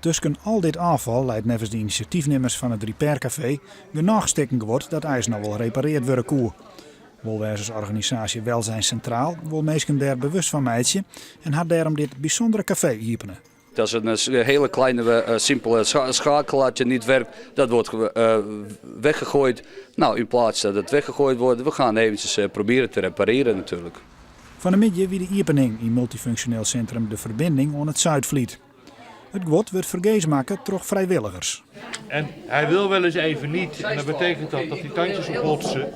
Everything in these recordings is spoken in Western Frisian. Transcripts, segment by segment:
Tusken al dit ôffal leit neffens de inisjatyfnimmers fan it Repair Café genôch stikken guod dat eins noch wol repareard wurde koe. Wolwêzensorganisaasje Welzijn Centraal wol minsken dêr bewust fan meitsje en hat dêrom dit bysûndere kafee iepene. Dat is een hele kleine simpele schakelaartje niet werkt, dat wordt weggegooid. Nou, in plaats dat het weggegooid wordt, we gaan eventjes proberen te repareren natuurlijk. Fan 'e middei wie de iepening yn multyfunksjoneel sintrum De Verbinding oan it Zuidvliet. It guod wurdt fergees makke troch frijwilligers. En hij wil wel eens even niet en dan betekent dat dat die tandjes opbotsen.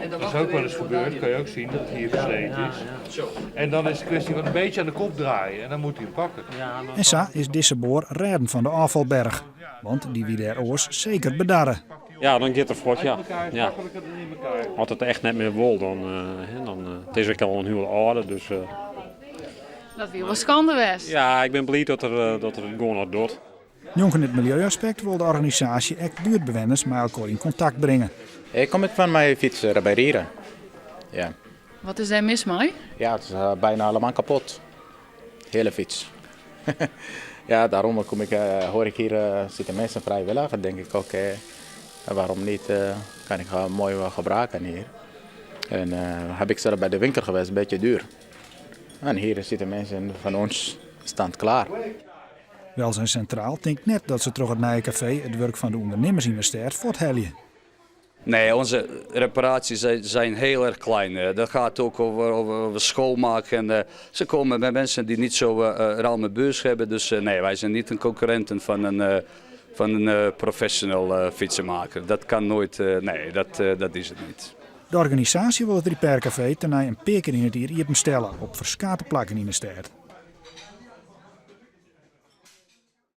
Dat is ook wel eens gebeurd, kan je ook zien dat het hier versleten is. En dan is het kwestie van een beetje aan de kop draaien en dan moet hij hem pakken. En sa is dizze boar rêden fan de ôffalberch, want dy wie dêr oars seker bedarre. Ja, dan giet er fuort, ja. Ja. As it echt net mear wol, dan, dan it is ek al in hiele âlde, dus. Dat wie wol skande west. Ja, ik bin bliid dat er, dat er it gewoan noch docht. Njonken it miljeuaspekt wol de organisaasje ek buertbewenners mei elkoar yn kontakt bringe. Ik kom it fan my fyts repareren. Ja. Wat is dêr mis mei? Ja, it is bijna allemaal kapot. Hele fyts. Ja, daarom kom ik, hoor ik hier zitten mensen vrijwillig. Dan denk ik, oké, waarom niet kan ik mooi gebruiken hier. En heb ik zelf bij de winkel geweest, een beetje duur. En hier zitten mensen van ons staan klaar. Welzijn Centraal tinkt net dat se troch it nije kafee it wurk fan de ûndernimmers yn de stêd fuorthelje. Nee, onze reparaties zijn heel erg klein. Dat gaat ook over schoonmaak. En ze komen met mensen die niet zo ruime beurs hebben. Dus nee, wij zijn niet een concurrenten van een professional fietsenmaker. Dat kan nooit, nee, dat is het niet. De organisaasje wol it Repair Café tenei in pear kear yn it jier iepenstelle op ferskate plakken yn de stêd.